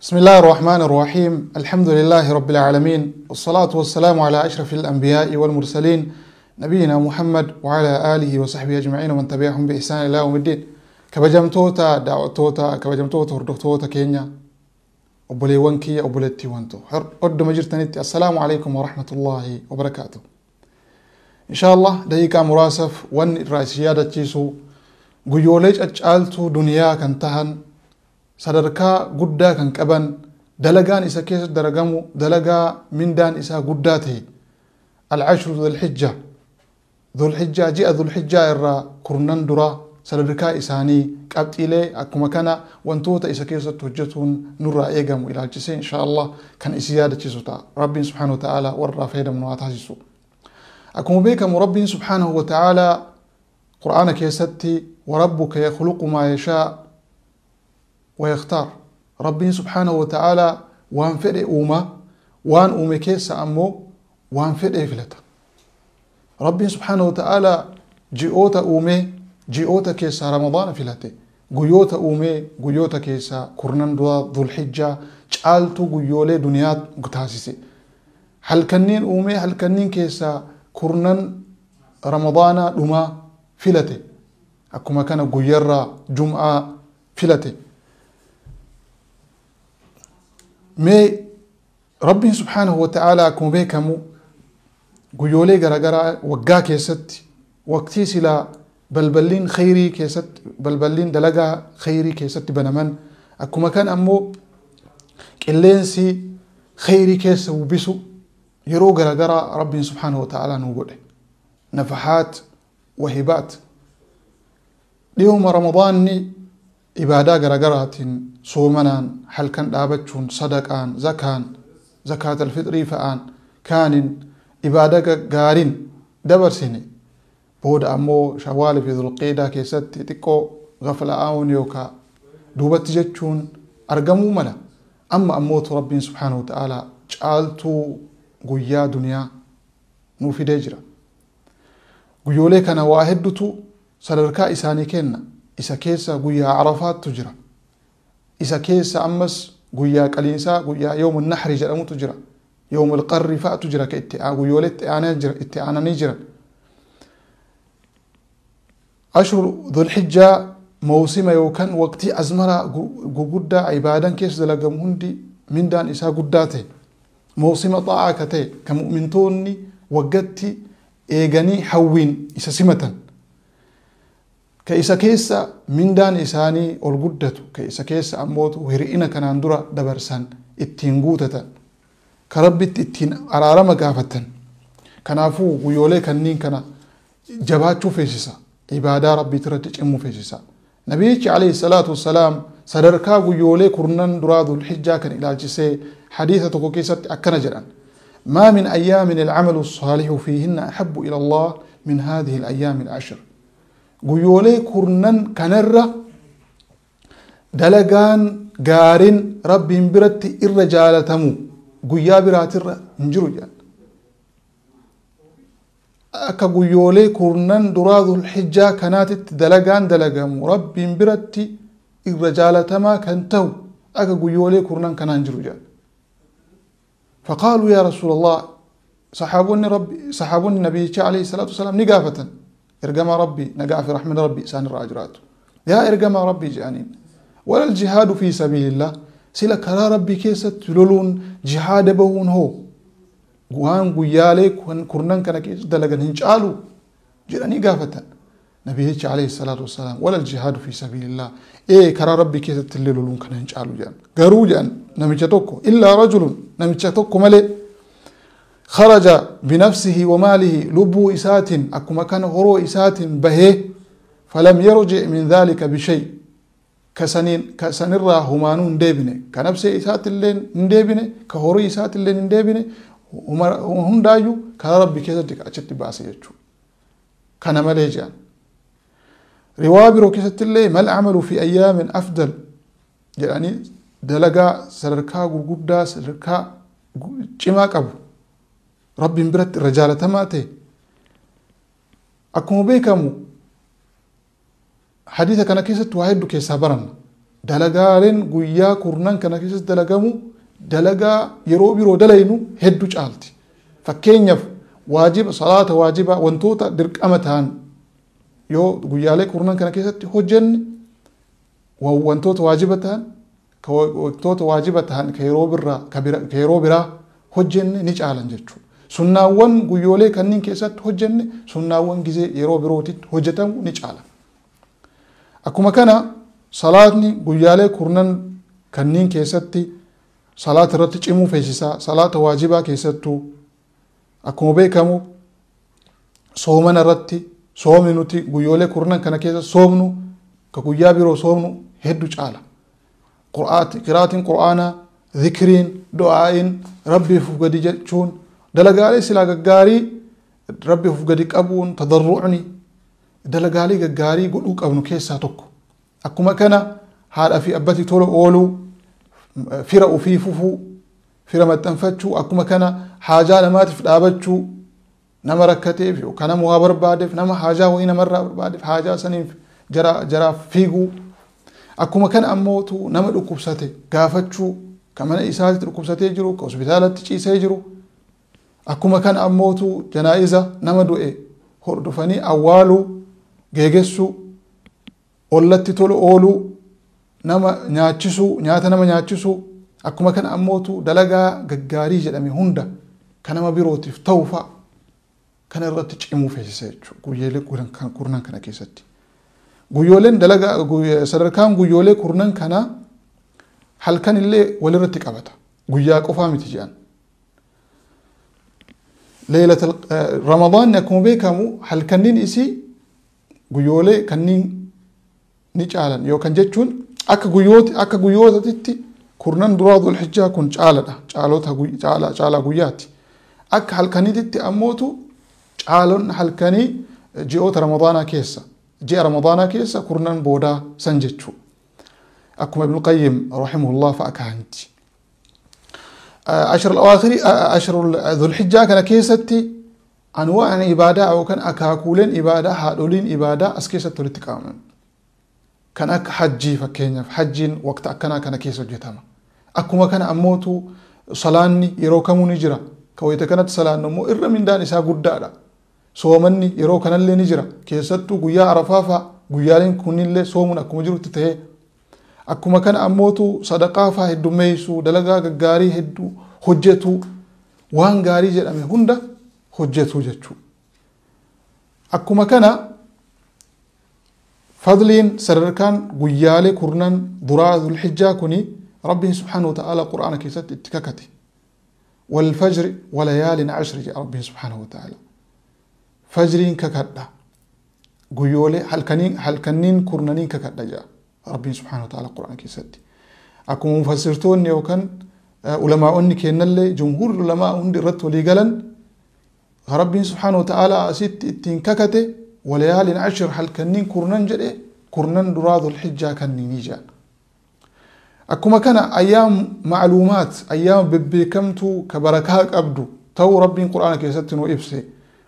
بسم الله الرحمن الرحيم. الحمد لله رب العالمين، والصلاة والسلام على أشرف الأنبياء والمرسلين، نبينا محمد وعلى آله وصحبه أجمعين ومن تبعهم بإحسان إلى يوم الدين. كبجمتوتا دعوتوتا كبجمتوتا هردوتوتا كينيا أبوليوان كي أبوليتي وانتو أرد مجرتنيتي. السلام عليكم ورحمة الله وبركاته. إن شاء الله دقيقة مراسف وان الرئيسية تشيسو guyyoolee caccaaltuu duniyaa kan tahan sadarkaa guddaa kan qaban dalagaan isa keessa dalagamu dalagaa mindaan isaa guddaa ta'e al-ashru dhulhijja dhulhijjaa ji'a dhulhijjaa irraa kurnan dura sadarkaa isaanii qabxiilee akkuma kana wantoota isa keessatti hojjetuun nurraa eegamu ilaalchisee insha Allah kan isi yaadachiisu ta'a. Rabbiin subhaanahu wa ta'ala warra fayyadamnu haa taasisu. Akkuma beekamu Rabbiin subhaanahu wa ta'ala qur'aana keessatti وربك يخلق ما يشاء ويختار. ربي سبحانه وتعالى وان فدي أوما وان أومي كيس أمو وان فدي فلتا. ربي سبحانه وتعالى جئوتا أومي جئوتا كيس رمضان فلتي، قيوتا أومي قيوتا كيس كرنان دوا ذو الحجة جعلتو قيولي دنيات قتاسيسي. هل كنين أومي هل كنين كيس كرنان رمضان دما فلتي، akkuma kana guyyarraa jum'aa filate. Mee Rabbiin subhaanahu wa ta'ala akkuma beekamu guyyoolee garaagaraa waggaa keessatti waqtii silaa balballiin khayrii keessatti balballiin dalagaa khayrii keessatti banaman akkuma kana ammoo qilleensi khayrii keessa bubbisu yeroo garaagaraa Rabbiin subhaanahu wa ta'ala nu godhe nafahaat wahibaat. Dhiyooma Ramadaanni ibaadaa garaagaraatiin soomanaan halkan dhaabachuun sadaqaan zakaan zakaat alfixrii fa'aan kaanin ibaadaa gaariin dabarsine booda ammoo shawaalii fi dhulqiidaa keessatti xiqqoo gafla'aawun yookaan duubatti jechuun argamuu mala. Amma ammootu Rabbiin subhaanahu wa ta'ala caaltuu guyyaa duniyaa nuu fidee jira. Guyyoolee kana waa hedduutu sadarkaa isaanii kenna. Isa keessa guyyaa Arafaattu jira. Isa keessa ammas guyyaa qaliinsaa guyyaa yawmun nahri jedhamutu jira. Yawmul qarri fa'atu jira ka itti guyyoolee itti aananii jiran. Ashru dhulhijjaa mawsima yookaan waqtii azmaraa guguddaa ibaadan keessa dalagamu hundi mindaan isaa guddaa ta'e mawsima xaa'aa ka ta'e ka mu'mintoonni waggatti eeganii hawwiin isa simatan ka isa keessa mindaan isaanii ol guddatu ka isa keessa ammootu hir'ina kanaan dura dabarsan ittiin guutatan ka Rabbitti ittiin araarama gaafatan. Kanaafuu guyyoolee kanneen kana jabaachuu feesisa, ibaadaa Rabbiitti irratti cimuu feesisa. Nabiyyichi alayhi salaatu wassalaam sadarkaa guyyoolee kurnan duraa dhulhijjaa kan ilaalchisee hadiisa tokko keessatti akkana jedhan: ما من أيام العمل الصالح فيهن أحب إلى الله من هذه الأيام العشر. guyyoolee kurnan kanarra dalagaan gaariin Rabbiin biratti irra jaalatamu guyyaa biraatirra hin jiru jedhan. Akka guyyoolee kurnan duraa dhulhijjaa kanaatitti dalagaan dalagamu Rabbiin biratti irra jaalatamaa kan ta'u akka guyyoolee kurnan kanaan jiru jedhan. فقالوا يا رسول الله، صحابون النبي عليه الصلاة والسلام نقافة إرجما ربي نقع في رحمة ربي سان الرأجرات يا إرجما ربي جانين ولا الجهاد في سبيل الله سلا كرا ربي كيسة تلولون جهاد بهون هو وان قيالي كرنان كان كيس دلقن هنشالو جراني قافة نبي عليه الصلاة والسلام ولا الجهاد في سبيل الله إيه كرا ربي كيسة تلولون كان هنشالو جان قرو جان نمشتوكو إلا رجل نمشتوكو ملئ خرج بنفسه وماله لبو إسات أكما كان هرو إسات به فلم يرجع من ذلك بشيء كسنين كسنرى همانون ديبني كنفس إسات اللين ديبني كهرو إسات اللين ديبني هم دايو كربي كيستك أشتي باسي يجو كان مليجان روابر كيست اللي ما العمل في أيام أفضل يعني دلقا سرركا غرغدا سرركا چما قبو ربي برت الرجال تماتي أكو بيكمو حديث كان كيست واحد كيسا برن Dalagaaleen guyyaa kurnan kana keessatti dalagamu dalagaa yeroo biroo dalaynu hedduu caalti. Fakkeenyaaf waajiba salaata waajiba wantoota dirqama ta'an yoo guyyaalee kurnan kana keessatti hojjenne wantoota waajiba ta'an wantoota waajiba ta'an ka yeroo biraa hojjenne ni caalan jechuudha. Sunnaawwan guyyoolee kanneen keessatti hojjenne sunnaawwan gizee yeroo birootitti hojjetamu ni caala. Akkuma kana salaatni guyyaalee kurnan kanneen keessatti salaata irratti cimuu feesisaa salaata waajibaa keessattuu akkuma beekamu soomana irratti soomni nuti guyyoolee kurnan kana keessa soomnu ka guyyaa biroo soomnu hedduu caala. Qiraatiin qur'aanaa, zikriin, du'aa'iin, rabbiif of gadi jechuun dalagaalee silaa gaggaarii rabbiif of gadi qabuun tadarru'ni dalagaalee gaggaarii godhuu qabnu keessaa tokko. Akkuma kana haadha fi abbatti tola ooluu, fira ofii fufuu, fira maxxanfachuu, akkuma kana haajaa namaatiif dhaabachuu, nama rakkateef yookaan nama waa barbaadeef, nama haajaa wayii namarraa barbaadeef haajaa saniif jaraaf fiiguu. Akkuma kana ammootu nama dhukkubsate gaafachuu, kan mana isaatti dhukkubsatee jiru, kan hospitaalatti ciisee jiru. Akkuma kana ammootu janaa'iza nama du'e hordofanii awwaaluu, geegessuu, ollatti tola ooluu, nama nyaachisuu, nyaata nama nyaachisuu. Akkuma kana ammootu dalagaa gaggaarii jedhame hunda kan nama birootiif ta'u fa'a kana irratti cimuu feesisa jechuudha guyyoolee kurnan kana keessatti. Guyyooleen dalagaa sadarkaan guyyoolee kurnan kana halkan illee walirratti qabata. Guyyaa qofaa miti jedhan. Leelata Ramadaanni akkuma beekamu halkanniin isii guyyoolee kanneen ni caalan yookaan jechuun akka guyyooti akka guyyootatti kurnan duraa Dhulhijjaa kun caaladha. Caalota caalaa guyyaati. Akka halkaniitti ammootu caalonni halkanii ji'oota Ramadaanaa keessa ji'a Ramadaanaa keessa kurnan boodaa san jechuu. Akkuma Ibnu Qayyim rahimahullah fa'a kaa'anitti. Ashar al-awaakhiri ashar Dhulhijjaa kana keessatti anwaa'an ibaadaa yookaan akaakuuleen ibaadaa haadholiin ibaadaa as keessatti walitti qabaman. Kan akka hajjii fakkeenyaaf hajjiin waqta akkanaa kana keessa hojjetama. Akkuma kana ammootu salaanni yeroo kamuu ni jira. Ka wayita kanatti salaanni immoo irra mindaan isaa guddaadha. Soomanni yeroo kanallee ni jira. Keessattuu guyyaa Arafaa fa'a guyyaaleen kunillee soomuun akkuma jirutti ta'ee. Akkuma kana ammootu sadaqaa fa'a heddummeessuu, dalagaa gaggaarii hedduu hojjetuu, waan gaarii jedhame hunda hojjetuu jechuudha. Akkuma kana fadliin sadarkaan guyyaalee kurnan duraa Dhulhijjaa kuni Rabbiin subhaanahu wa ta'ala Qur'aana keessatti itti kakate. Walfajri walayaalin ashri jedha Rabbiin subhaanahu wa ta'ala. Fajriin kakadha. Guyyoolee halkanniin kurnaniin kakadha jedha Rabbiin subhaanahu wa ta'ala Qur'aana keessatti. Akkuma mufassirtoonni yookaan ulamaa'onni kennallee jumhuurri ulamaa hundi irratti walii galan Rabbiin subhaanahu wa ta'ala asitti ittiin kakate walayaalin ashir halkanniin kurnan jedhe kurnan duraa Dhulhijjaa kanniinii jedha. Akkuma kana ayyaam macluumaat ayyaama bebbeekamtuu ka barakaa qabdu ta'uu Rabbiin Qur'aana keessatti nu ibse.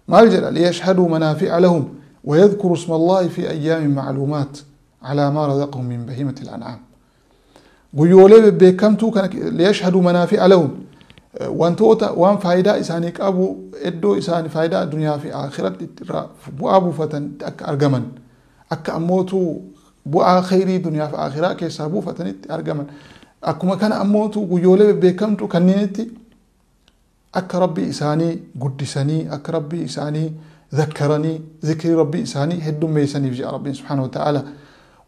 Maal jedha? Liyashhaduu manaafi'a lahum ويذكروا اسم الله في أيام معلومات على ما رزقهم من بهيمة الأنعام. Guyyoolee bebbeekamtuu kana liyashhaduu manaafi'a lahum wantoota waan faayidaa isaanii qabu iddoo isaanii faayidaa addunyaa fi akhiratti irraa bu'aa buufatan akka argaman akka ammootu bu'aa khayrii duniyaa fi akhiraa keessaa buufatanitti argaman. Akkuma kana ammootu guyyoolee bebbeekamtuu kanneenitti akka rabbii isaanii guddisanii akka rabbii isaanii ذكرني ذكر ربي إساني هدوم ميساني في ربي سبحانه وتعالى.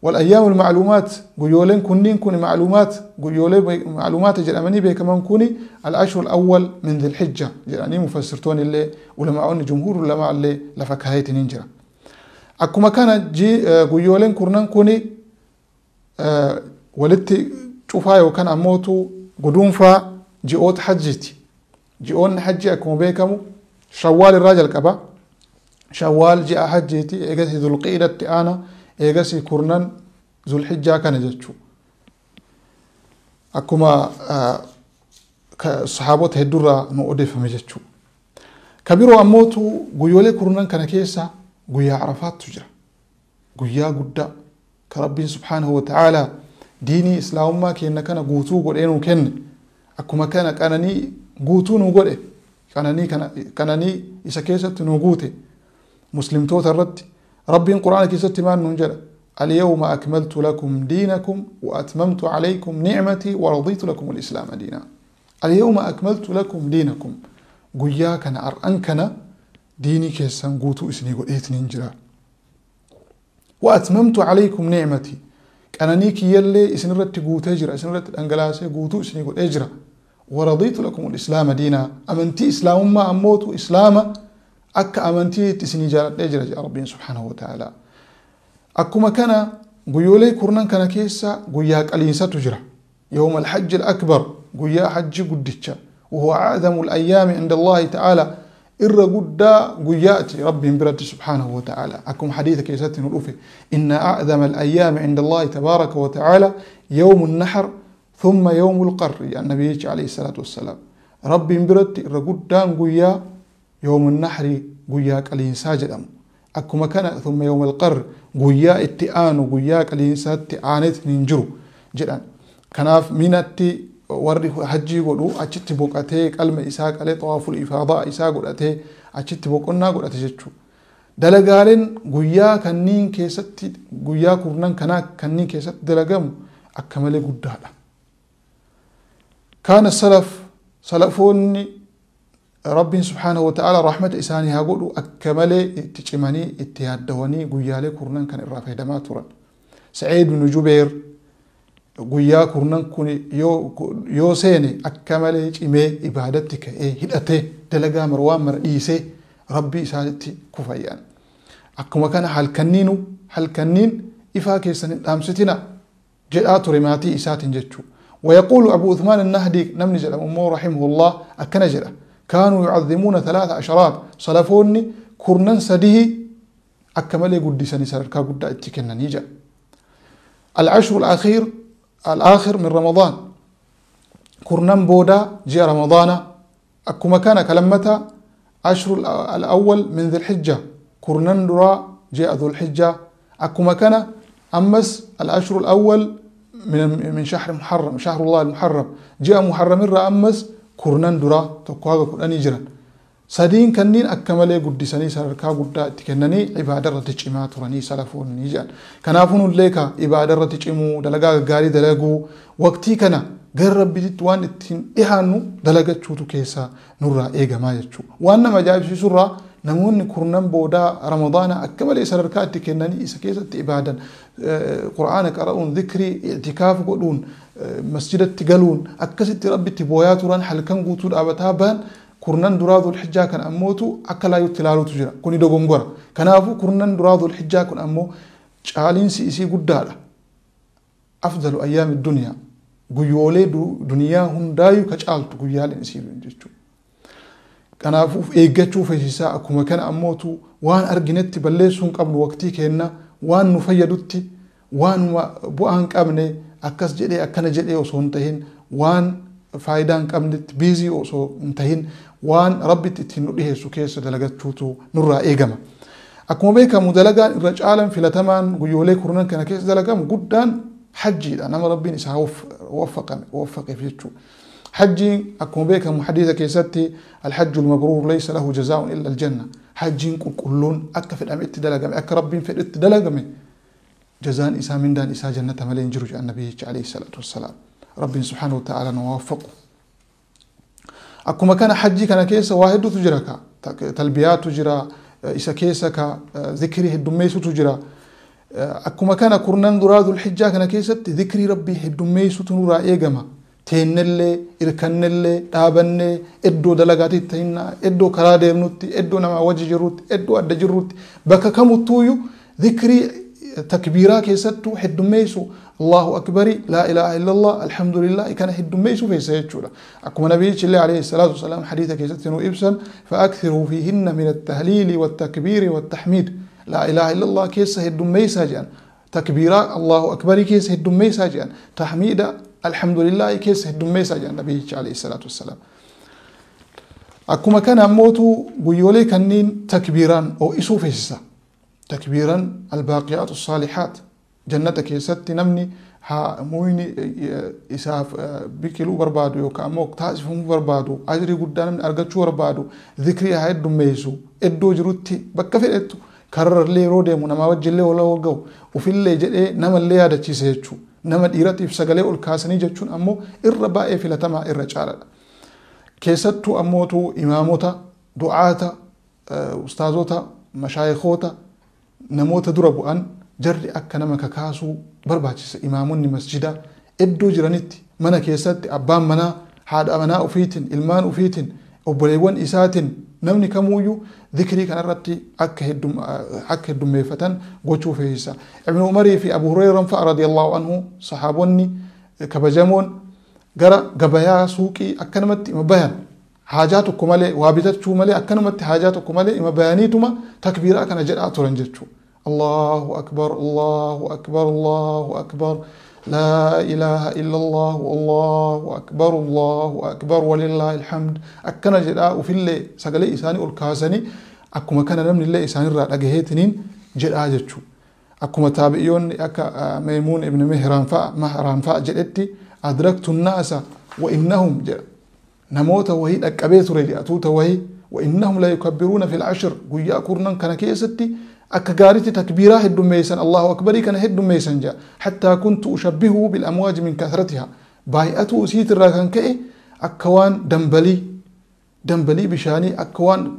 والأيام المعلومات قيولين كنين كوني معلومات قيولين معلومات جرأمني بي كمان كوني الأشهر الأول من ذي الحجة جرأني مفسرتون اللي ولمعون جمهور العلماء اللي لفكاهيت ننجرة. أكما كان جي قيولين كرنان كوني ولدت شوفاي وكان أموتو قدوم فا جيوت حجتي جيون حجي أكما بيكمو شوال الراجل كبا شوال جاء حجتي إيجاسي ذو القيدة أنا إيجاسي كرنان ذو الحجة كان جتشو. أكما صحابة هدورة نؤدي فمجتشو. كبيرو أموتو قيولي كرنان كان كيسا قيا عرفات تجرى قيا قدا كربي سبحانه وتعالى Diinii islaamummaa keenya kana guutuu godhee nuu kenne. Akkuma kana qananii guutuu nu godhe, qananii isa keessatti nu guute muslimtoota irratti. Rabbiin quraana keessatti maal nuun jedha? اليوم أكملت لكم دينكم وأتممت عليكم نعمتي ورضيت لكم الإسلام دينا. اليوم أكملت لكم دينكم، قيا كان أرأن كان ديني كيسان قوتو إسني قلت ننجرا. وأتممت عليكم نعمتي، كاننيك يلي إسن رت قوت هجرة، إسن رت الأنجلاسي قوتو إسني قلت هجرة. ورضيت لكم الإسلام دينا، أمنتي إسلام ما أموت إسلام أك أمنتي تسني جارت هجرة يا ربي سبحانه وتعالى. أكما كان قيولي كورنان كان كيسا قياك الإنسان تجرى يوم الحج الأكبر، قيا حج قدتشا وهو أعظم الأيام عند الله تعالى. إر قدا قياتي ربي برد سبحانه وتعالى. أكم حديث كيسات نلوفي إن أعظم الأيام عند الله تبارك وتعالى يوم النحر ثم يوم القر، يعني النبي عليه الصلاة والسلام. ربي برد إر قدا قيا يوم النحر قياك الإنسان جدام. أكما كان ثم يوم القر قيا اتئان وقياك الإنسان تئانت ننجرو جدان. كناف منتي warri hajjii godhu achitti boqotee qalma isaa qalee xawaaful ifaadaa isaa godhatee achitti boqonnaa godhate jechuudha. Dalagaaleen guyyaa kanniin keessatti guyyaa kurnan kanaa kanniin keessatti dalagamu akka malee guddaadha. Kaana salaf salafoonni Rabbiin subhaanahu wa ta'ala rahmata isaanii haa godhu akka malee itti cimanii itti yaaddawanii guyyaalee kurnan kan irraa fayyadamaa turan. Sa'iid bin Jubeer guyyaa kurnan kun yoo seene akka malee cimee ibaadatti ka'ee hidhatee dalagaa marwaan mara dhiisee rabbii isaatti kufayyaan. Akkuma kana halkanniin ifaa keessan hin dhaamsitina jedhaa ture maatii isaatiin jechuudha. ويقول أبو عثمان النهدي نمني جل أمه رحمه الله أكن جل كانوا يعظمون 3 عشرات صلفوني كرنن سديه أكمل قدسني سركا قد اتكنن نيجا. العشر الأخير الآخر من رمضان كرنن بودا جاء رمضان. أكما كان كلمة عشر الأول من ذي الحجة كرنن درا جاء ذو الحجة. أكما كان أمس العشر الأول من شهر محرم، شهر الله المحرم جاء محرم الرا أمس كرنن درا تقوى كرنن يجرا. سدين كنين أكمل قدسني سركا قدا تكنني عبادة رتجمع تراني سلفون نيجان. كنافون الليكا عبادة رتجمو دلقا غاري دلقو وقتي كنا قرب بديت وان التين إهانو دلقا تشوتو كيسا نورا إيجا ما يتشو. وأنا ما جايب في سرة نمون كرنن بودا رمضان أكمل سركا تكنني إسا كيسا عبادا قرآن قرؤون ذكري اعتكاف قدون مسجد تقلون أكست ربي تبويات ران حلكن قوتون أبتابان كرنن درا ذو الحجة كان أموتو أكلا يتلالو تجرا كوني دوغونغورا. كنافو كرنن درا ذو الحجة كان أمو شالين سيسي قدالة أفضل أيام الدنيا قيولي دنيا هندايو كشالتو قيالين سيرو جتشو. كنافو إيجاتشو في سيسا أكما كان أموتو وان أرجنتي بلسون قبل وقتي كهنا وان نفيدتي وان بوان قبني أكس جدي أكنا جدي وصونتهن وان فايدان قبنت بيزي وصونتهن وان ربي تتنو له سكيس دلقات شوتو نرى إيجما. أكما بيك مدلقان الرجال في لتمان قيولي كورنان كان كيس دلقان قدان حجي أنا ما ربي نسا وفق في شو حجي. أكما بيك محديثة كيستي الحج المبرور ليس له جزاء إلا الجنة. حجين كلون أكف الأم اتدلقم أك ربي في اتدلقم جزاء إسا من دان إسا جنة ملين جرج النبي عليه الصلاة والسلام. ربي سبحانه وتعالى نوافقه. أكما كان حجي كان كيسا واحد تجرى تلبيات تجرى إسا كيسا ذكري هدميس تجرى. أكما كان كرنان درا ذو الحجة كان كيسا ذكري ربي هدميس تنورا إيجما تينلي إركنلي تابني إدو دلقاتي تينا إدو كرادي منوتي إدو نما وجه جروت إدو أدى جروت بكا كمتويو ذكري تكبيرا كيستو هدميسو الله أكبر لا إله إلا الله الحمد لله كان هدميسو في سيتشولا. أكما نبي الله عليه الصلاة والسلام حديث كيستنو إبسا فأكثروا فيهن من التهليل والتكبير والتحميد. لا إله إلا الله كيس هدميسا جان تكبيرا الله أكبر كيس هدميسا جان تحميد الحمد لله كيس هدميسا جان نبي عليه الصلاة والسلام. أكما كان أموتو قيولي كنين تكبيرا أو إسو فيسا تكبيرا الباقيات الصالحات Jannata keessatti namni haa muyni isaaf biqiluu barbaadu yookaan ammoo taasifamuu barbaadu, ajrii guddaa namni argachuu barbaadu, zikrii haa heddummeessu. Iddoo jirutti bakka fedhettu kararallee yeroo deemu namaa wajjillee wal ga'u ufillee jedhee namallee yaadachiisa jechuudha. Nama dhiiratiif sagalee ol kaasanii jechuun ammoo irra baay'ee filatamaa irra caaladha. Keessattuu ammootu imaamota, du'aata, ustaazota, mashaayikoota, namoota dura bu'an jarri akka nama kakaasuu barbaachisa. Imaamonni masjidaa iddoo jiranitti mana keessatti abbaan manaa haadha manaa ofiitiin, ilmaan ofiitiin, obboleewwan isaatiin namni kamuuyyuu zikrii kanarratti akka heddummeeffatan gochuu feesisa. Ibn Umarii fi Abu Hurayraan fa'a radiyallahu anhu sahaabonni kabajamoon gara gabayaa suuqii akkanumatti ima bayan, haajaa tokko malee waa bitachuu malee akkanumatti haajaa tokko malee ima bayaniituma takbiiraa kana jedhaa turan jechuudha. Allahu akbar, Allahu akbar, Allahu akbar, laa ilaaha illallah, Allahu akbar, Allahu akbar, walillaahi alhamd akkana jedhaa ufillee sagalee isaanii ol kaasanii akkuma kana namni illee isaanirraa dhagaheetiniin jedhaa jechuudha. Akkuma taabi'iyoonni akka Maymuun ibn Mihraan fa'a jedhetti adraktu naasa wa innahum jedha. Namoota wahii dhaqqabee ture jedha tuuta wahii wa innahum la yukabbiruuna fil ashr guyyaa kurnan kana keessatti akka gaariitti takbiiraa heddummeessan, Allahu akbarii kana heddummeessan jedha. Hattaa kuntu ushabbihu bil amwaaji min kathratiha, baay'atuu isiitirraa kan ka'e akka waan dambalii bishaanii akka waan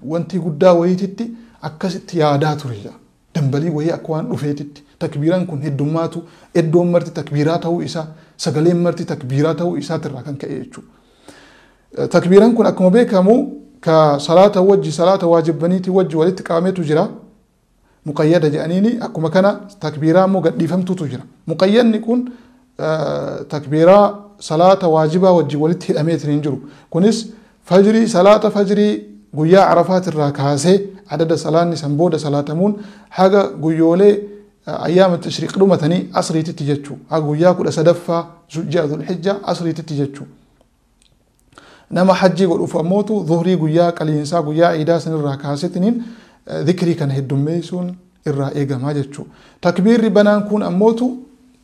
wanti guddaa wayiititti akkasitti yaadaa ture jedha. Dambalii wayii akka waan dhufeetitti takbiiraan kun heddummaatu iddoon marti takbiiraa ta'uu isaa, sagaleen marti takbiiraa ta'uu isaatirraa kan ka'e jechuudha. Takbiiraan kun akkuma beekamu ka salaata wajji salaata waajibbaniitii wajji walitti qabameetu jira. Muqayyada jedhaniini akkuma kana takbiiraa immoo gadhiifamtuutu jira. Muqayyadni kun takbiiraa salaata waajibaa wajji walitti hidhameetiin hin jiru. Kunis fajrii salaata fajrii guyyaa Arafaatirraa kaasee adada salaanni san booda salaatamuun haga guyyoolee ayyaama tashriiq dhumatanii asriititti jechuu, haga guyyaa 13ffaa ji'a Dhulhijjaa asriititti jechuu. Nama hajjii godhuuf ammootu zuhrii guyyaa qaliinsaa guyyaa iidaa sanirraa kaasetiniin zikrii kana heddummeessuun irraa eegamaa jechuu. Takbiirri banaan kun ammootu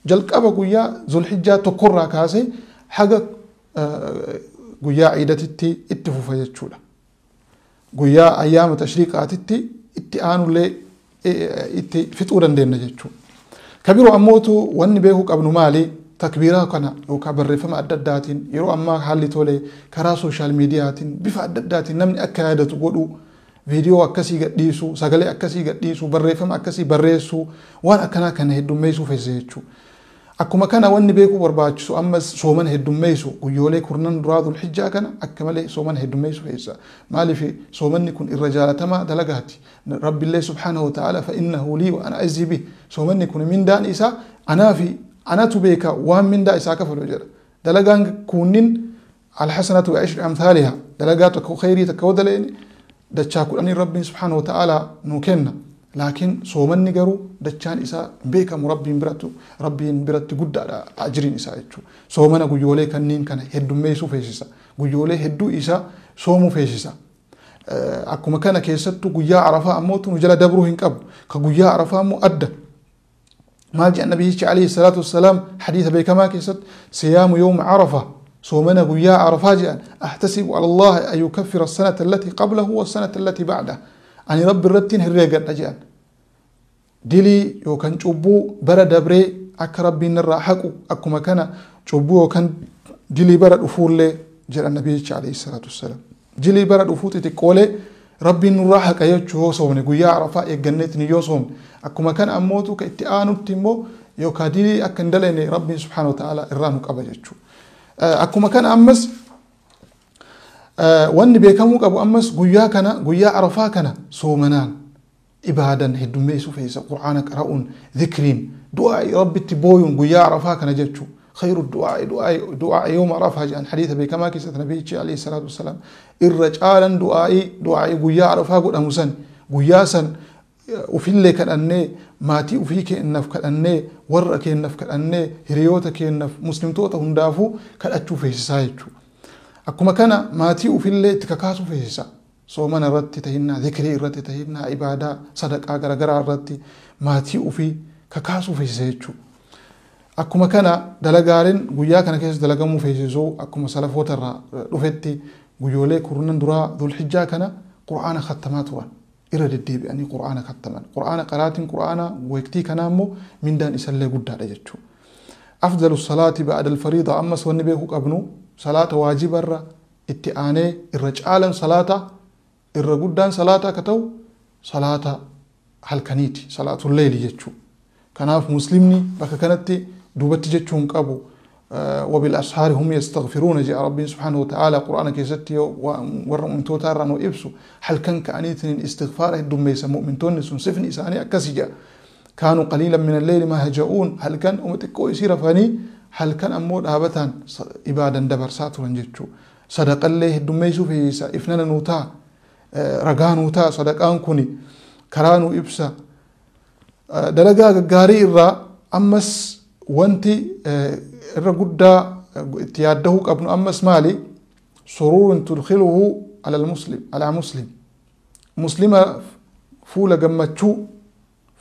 jalqaba guyyaa Zulhijjaa tokkorraa kaasee haga guyyaa iidatitti itti fufa jechuudha. Guyyaa ayyaama tashriiqaatitti itti aanullee itti fixuu dandeenya jechuudha. Kabiroo ammootu wanni beekuu qabnu maali? Takbiiraa kana yookaan barreeffama adda addaatiin yeroo ammaa haalli tole karaa sooshaal miidiyaatiin bifa adda addaatiin namni akka yaadatu godhuu, viidiyoo akkasii gadhiisuu, sagalee akkasii gadhiisuu, barreeffama akkasii barreessuu, waan akkanaa kana heddummeessuu feesisa jechuudha. Akkuma kana wanni beekuu barbaachisu ammas soomana heddummeessu guyyoolee kurnan duraa Dhulhijjaa kana akka malee soomana heddummeessu feesisa. Maaliif soomanni kun irra jaalatamaa dalagaati. Rabbillee subhaanahu wa ta'ala fa innahu lii wa ana ajzii bih, soomanni kun mindaan isaa anaa fi anatu beeka waan mindaa isaa kafalu jedha. Dalagaan kunnin alhasanatu bi ashri amthaaliha, dalagaa tokko khayrii takka yoo dalagne dachaa 10 Rabbiin subhaanahu wa ta'ala nuu kenna. Laakiin soomanni garuu dachaan isaa beekamu Rabbiin biratti guddaadha ajriin isaa jechuudha. Soomana guyyoolee kanneen kana heddummeessuu feesisa. Guyyoolee hedduu isaa soomuu feesisa. Akkuma kana keessattuu guyyaa Arafaa ammootu nu jala dabruu hin qabu. Ka guyyaa Arafaa ammoo adda. Maal jedhan nabiyyichi alayhi salaatu wassalaam hadiisa beekamaa keessatti siyaamu yawma Arafa, soomana guyyaa Arafaa jedhan, ahtasibu ala Allahi an yukaffira as-sanata allati qablahu was-sanata allati ba'dahu, ani Rabbi irrattiin herreegadha jedhan. Dilii yookaan cubbuu bara dabree akka Rabbiin irraa haqu akkuma kana cubbuu yookaan dilii bara dhufuullee jedhan nabiyyichi alayhi salaatu wassalaam. Dilii bara dhufuu xixiqqoolee Rabbiin nurraa haqa jechuu yoo soomne guyyaa Arafaa eegganneetiin yoo soomne, akkuma kana ammootu ka itti aanutti immoo yookaan dilii akka hin dalagne Rabbiin subhaanahu wa ta'ala irraa nu qaba jechuudha. Akkuma kana ammas wanni beekamuu qabu ammas guyyaa kana guyyaa Arafaa kana soomanaan ibaadan heddummeessuu feesa, Qur'aana qara'uun, zikriin, du'aa Rabbitti booyuun guyyaa Arafaa kana jechuudha. Khayru du'aa du'aa yawma Arafaa jedhan hadiisa beekamaa keessatti nabiyyichi alayhi salaatu wassalaam irra caalan du'aa'ii guyyaa Arafaa godhamu san guyyaa san ufillee kadhannee, maatii ufii keenyaaf kadhannee, warra keenyaaf kadhannee, hiriyoota keenyaaf, muslimtoota hundaafuu kadhachuu feesisaa jechuudha. Akkuma kana maatii ufillee itti kakaasuu feesisa. Soomana irratti tahinnaa, zikrii irratti tahinnaa, ibaadaa, sadaqaa garaagaraa irratti maatii ufii Kakaasuu feesisa jechuudha. Akkuma kana dalagaaleen guyyaa kana keessa dalagamuu feesisuu akkuma salafoota irraa dhufetti guyyoolee kurnan duraa Dhulhijjaa kana Qur'aana khattamaa turan. Irra deddeebi'anii Qur'aana khattaman. Qur'aana qaraatiin Qur'aana waqtii kanaa immoo mindaan isallee guddaadha jechuudha. Afdalu salaati ba'da al-fariida ammas wanni beekuu qabnu salaata waajibarra itti aanee irra caalan salaata irra guddaan salaata akka ta'u salaata halkaniiti salaatul leeyli jechuudha. Kanaaf muslimni bakka kanatti duubatti jechuu hin qabu. وبالأسحار هم يستغفرون جاء ربي سبحانه وتعالى قرآن كيستي ور مؤمنتوتا رانو إبسو هل كان كأنيتن استغفار الدميس مؤمنتون سنسفن إساني أكسجا كانوا قليلا من الليل ما هجؤون هل كان أمتكو يسير فاني هل كان أمور هابتان إبادا دبر ساتورا جتشو صدق الله الدميسو في إفنان نوتا رقانوتا صدقان كوني كرانو إبسا دلقا غاري إرى أمس وانتي irra guddaa itti yaaddahuu qabnu ammas maali suruurun tudkhiluhu ala almuslim ala muslim muslima fuula gammachuu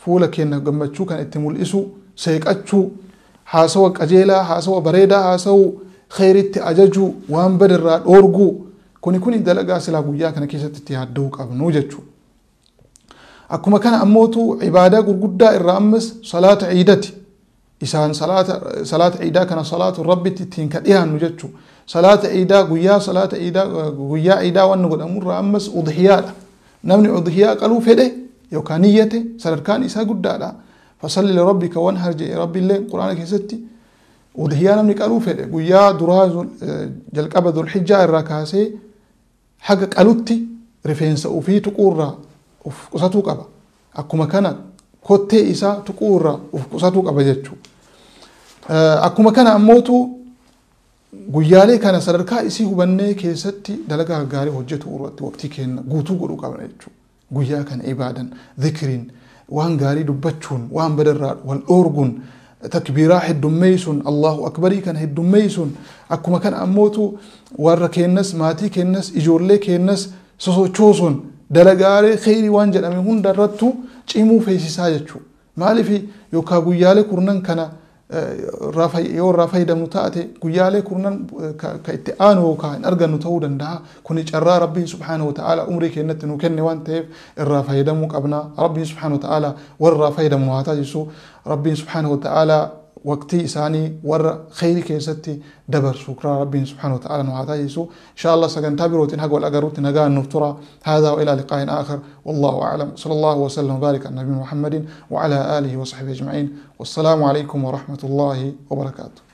fuula keenya gammachuu kan itti mul'isu seeqachuu haasawa qajeelaa haasawa bareedaa haasawu kheyritti ajajuu waan badirraa dhoorguu kuni dalagaa silaa guyyaa kana keessatti itti yaaddahuu qabnu jechuu. Akkuma kana ammootu ibaadaa gurguddaa irraa ammas salaata ciidati. Isaan salaata ciidaa kana salaatu rabbitti ittiin ka dhiyaannu jechuu. Salaata ciidaa guyyaa salaata ciidaa guyyaa ciidaa waan godhamurraa ammas udhiyaadha. Namni udhiyaa qaluu fedhe yookaan niyyate sadarkaan isaa guddaadha. Fasalli lirabbika wanhar jedhe rabbiillee quraana keessatti udhiyaa namni qaluu fedhe guyyaa duraa jalqaba dhulhijjaa irraa kaasee haga qalutti rifeensa ofii tuquurraa of qusatuu qaba. Akkuma kana kottee isaa tuquurraa of qusatuu qaba jechuudha. Akkuma kana ammootu guyyaalee kana sadarkaa isii hubannee keessatti dalagaa gaarii hojjetu irratti waqtii kenna guutuu godhuu qabna jechuudha. Guyyaa kana ibaadan, zikriin, waan gaarii dubbachuun, waan badarraa wal dhoorguun, takbiiraa heddummeessuun, Allahu akbarii kana heddummeessuun, akkuma kana ammootu warra keennas, maatii keennas, ijoollee keennas sosochoosuun dalagaalee kheyrii waan jedhame hunda irrattuu cimuu feesisaa jechuudha. Maaliif yookaan guyyaalee kurnan kana yoo irraa fayyadamnu taate guyyaalee kurnan ka itti aanu yookaan hin argannu ta'uu danda'a. Kuni carraa Rabbiin subhaanahu wa ta'ala umrii keenyatti nu kenne waan ta'eef irraa fayyadamuu qabna. Rabbiin subhaanahu wa ta'ala warra irraa fayyadamnu haa taasisu. Rabbiin subhaanahu wa ta'ala waqtii isaanii warra kheyrii keessatti dabarsu karaa Rabbiin subhaanahu wa ta'ala nu haa taasisu. Insha Allah sagantaa birootiin haga wal agarruutti nagaan nuuf tura. Haadaa wa ilaa liqaa'in aakhar. Wallahu a'lam. Sallallahu wa sallam wa baarika ala nabiyina Muhammadin wa ala aalihi wa sahbihi ajma'in. Wassalaamu alaykum wa rahmatullahi wa barakaatuh.